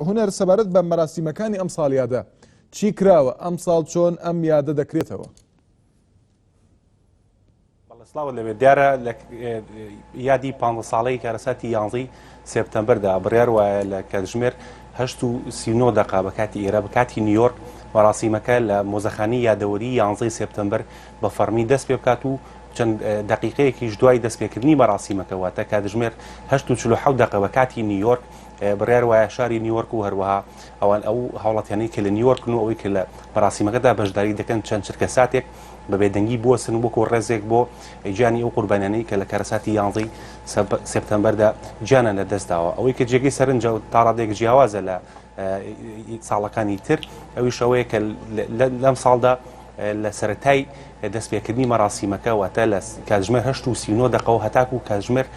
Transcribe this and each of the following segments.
هونەر سەبارەت بە مەراسیمەکانی ئەم ساڵیادە چی کراوە؟ ئەمساڵ چۆن ئەم یادە دەکرێتەوە؟ بەڵێ سڵاوت لەبێت دیارە لە یادی پ ساڵەی کارەساتی یانزەی سێپتەمبەردا بڕیار وایە لە کاتژمێر 8 دقا بە کاتی ئێرە بە کاتی نیویۆرک مەراسیمەکە لە مۆزەخانی یادەوەری یانزەی سێپتەمبەر بە فەڕمی دەست پێ بکات و چەند دقیقەیەکیش دوای دەستپێکردنی مەراسیمەکە واتە کاتژمێر 8 دقە بە کاتی نیویۆرک بڕیار وایە شاری نیویۆرک و هەروەها ئەوان ئەو هاوڵاتیانەی کە لە نیویۆرکن و ئەوەی کە لە مەراسیمەکەدا بەشداری دەکەن چەند چرکە ساتێک بە بێدەنگی بوەستن وەکو ڕێزێک بۆ گیانی ئەو قوربانیانەی کە لە کارەساتی یانزەی سێپتەمبەردا گیانیان لە دەستداوە. ئەوەی کە جێگەی سەرنجە و تا ڕادەیەک جیاوازە لە ساڵەکانی تر ئەویش ئەوەیە کە لەم ساڵدا لە سەرەتای دەستپێکردنی مەراسیمەکە واتە لە کاتژمێر 8:39 دەقەوە هەتاکو کاتژمێر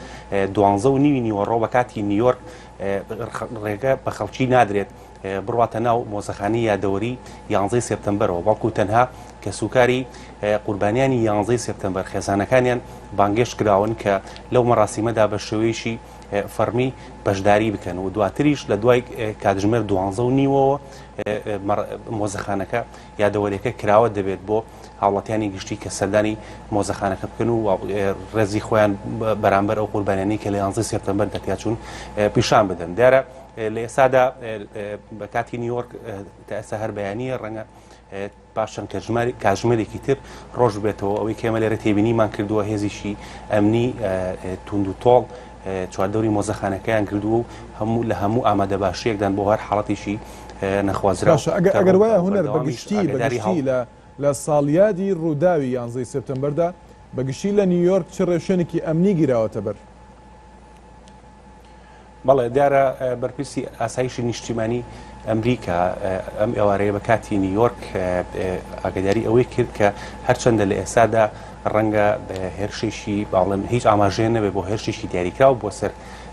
دوانزە و نیوی نیوەڕۆ بە کاتی نیویۆرک ڕێگە بە خەڵکی نادرێت بڕواتە ناو مۆزەخانەی یادەوەری یانزەی سێپتەمبەرەوە بەڵکو تەنها کەسوکاری قوربانیانی یانزەی سێپتەمبەر خێزانەکانیان بانگێشت کراون کە لەو مەراسیمەدا بە شێوەیەکی فەڕمی بەشداری بکەن و دواتریش لە دوای کاتژمێر دوانزە و نیوەوە مۆزەخانەکە یادەوەریەکە کراوە دەبێت بۆ هاوڵاتیانی گشتی کە سەردانی مۆزەخانەکە بکەن و ڕێزی خۆیان بەرامبەر ئەو قوربانیانەی کە لە یانزەی سێپتەمبەردا تیاچوون پیشان بدەن. دیارە لە ئێستادا بە کاتی نیویۆرک تا ئێستا هەر بەیانییە ڕەنگە پاش چەند کاتژمێرێکی تر ڕۆژ بێتەوە. ئەوەی کە ئێمە لێرە تێبینیمان کردووە هێزیشی ئەمنی توند و تۆڵ چواردەوری مۆزەخانەکەیان کردووە و هەموو لە هەموو ئامادەباشییەکدان بۆ هەر حاڵەتێکی نەخوازراو باشە ئەگەر کە ئەگەر وایە ڕووبدات و هونەر بە بەردەوامیش گشتی بە ئاگاداری گشتی هاو لە لە ساڵیادی ڕووداوی یانزەی سێپتەمبەردا بە گشتی لە نیویۆرک چ ڕێوشوێنێکی ئەمنی گیراوەتە بەر؟ بەڵێ دیارە بەرپرسی ئاسایشی نیشتیمانی ئەمریکا ئەم ئێوارەیە بە کاتی نیویۆرک ئاگاداری ئەوەی کرد کە هەرچەندە لە ئێستادا ڕەنگە هێرشێکی باڵم هیچ ئاماژەیە نەبێت بۆ هێرشێکی دیاریکراو بۆ سەر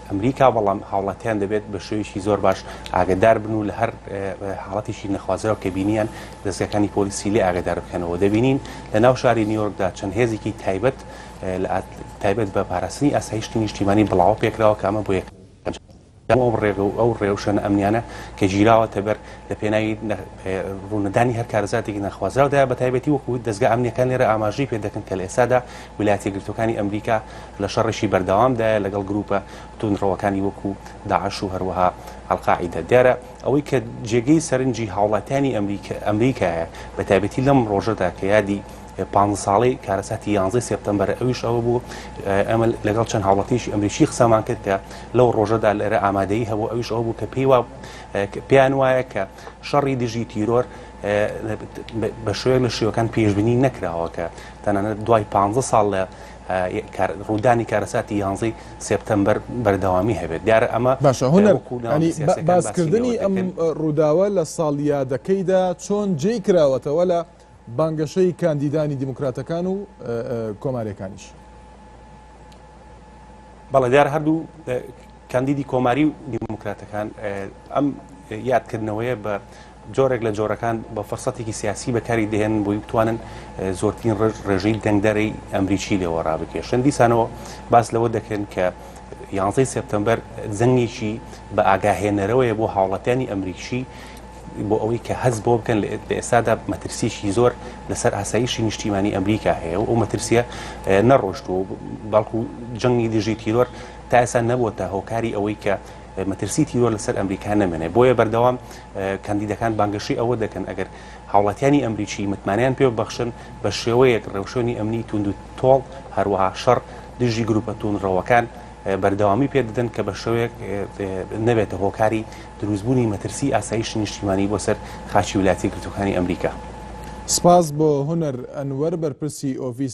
ئەمریکا بەڵام هاوڵاتیان دەبێت بە شێوەیەکی زۆر باش ئاگدار بن و لە هەر حاڵەتێکی نەخوازراو کە بینیان دەزگاکانی پۆلیسی لێ ئاگدار بکەنەوە دەبینین لە ناو شاری نیویۆرکدا چەند هێزێکی تایبەت تایبەت بە پاراستنی ئاسایشتی نیشتیمانی بڵاوە پێکراوە کە ئەمە بۆ یەکەم ئەو ڕێگە و ئەو ڕێوشوێنە ئەمنیانە کە گیراوەتە بەر لە پێناوی ڕوونەدانی هەر کارەساتێکی نەخوازراودایە بە تایبەتی وەکو دەزگا ئەمنیەکان لێرە ئاماژەی پێ دەکەن کە لە ئێستادا ویلایەتە یەکگرتووەکانی ئەمریکا لە شەڕێکی بەردەوامدایە لەگەڵ گروپە توندڕەوەکانی وەکو داعش و هەروەها ئەلقاعیدە دیارە ئەوەی کە جێگەی سەرنجی هاوڵاتیانی ئەمریکایە بە تایبەتی لەم ڕۆژەدا کە یادی پانزە ساڵەی کارەساتی یانزەی سێپتەمبەرە ئەویش ئەوە بوو ئەمە لەگەڵ چەند هاوڵاتیش ئەمریکی قسەمان کرد کە لەو ڕۆژەدا لێرە ئامادەیی هەبوو ئەویش ئەوە بوو کە پێی وا پێیان وایە کە شەڕی دژی تیرۆر بە شێوەیەک لە شێوەکان پێشبینی نەکراوە کە تەنانەت دوای 15 ساڵ لە ڕوودانی کارەساتی یانزەی سێپتەمبەر بەردەوامی هەبێت دیارە ئەمە باشە هونەر باسکردنی ئەم ڕووداوە لە ساڵیادەکەیدا چۆن جێی کراوەتەوە لە بانگەشەی کاندیدانی دیموکراتەکان و کۆماریەکانیش. بەڵێ دیارە هەردوو کاندیدی کۆماری و دیموکراتەکان ئەم یادکردنەوەیە بە جۆرێک لە جۆرەکان بە فرسەتێکی سیاسی بەکاری دێن بۆی بتوانن زۆرترین ڕێژەی دەنگدەرەی ئەمریکی لێوە ڕابکێشن دیسانەوە باس لەوە دەکەن کە یانزەی سێپتەمبەر جەنگێکی بە ئاگاهێنەرەوەیە بۆ هاوڵاتیانی ئەمریکی بۆ ئەوەی کە هەست بەوە بکەن لە ئێستادا مەترسییەکی زۆر لەسەر ئاسایشی نیشتیمانی ئەمریکا هەیە و ئەو مەترسییە نەڕۆشتووە و بەڵکو جەنگی دژی تیرۆر تا ئێستا نەبووەتە هۆکاری ئەوەی کە مەترسی تیرۆر لەسەر ئەمریکا نەمێنێ بۆیە بەردەوام کاندیدەکان بانگەشەی ئەوە دەکەن ئەگەر هاوڵاتیانی ئەمریکی متمانەیان پێ ببەخشن بە شێوەیەک ڕێوشوێنی ئەمنی توند و تۆڵ هەروەها شەڕ دژی گروپە توندڕەوەکان بەردەوامی پێ دەدەن کە بە شێوەیەک نەبێتە هۆکاری دروستبوونی مەترسی ئاسایشی نیشتیمانی بۆ سەر خاکی ویلایەتە یەکگرتووەکانی ئەمریکا. سپاس بۆ هونەر ئەنوەر بەرپرسی ئۆفیسی.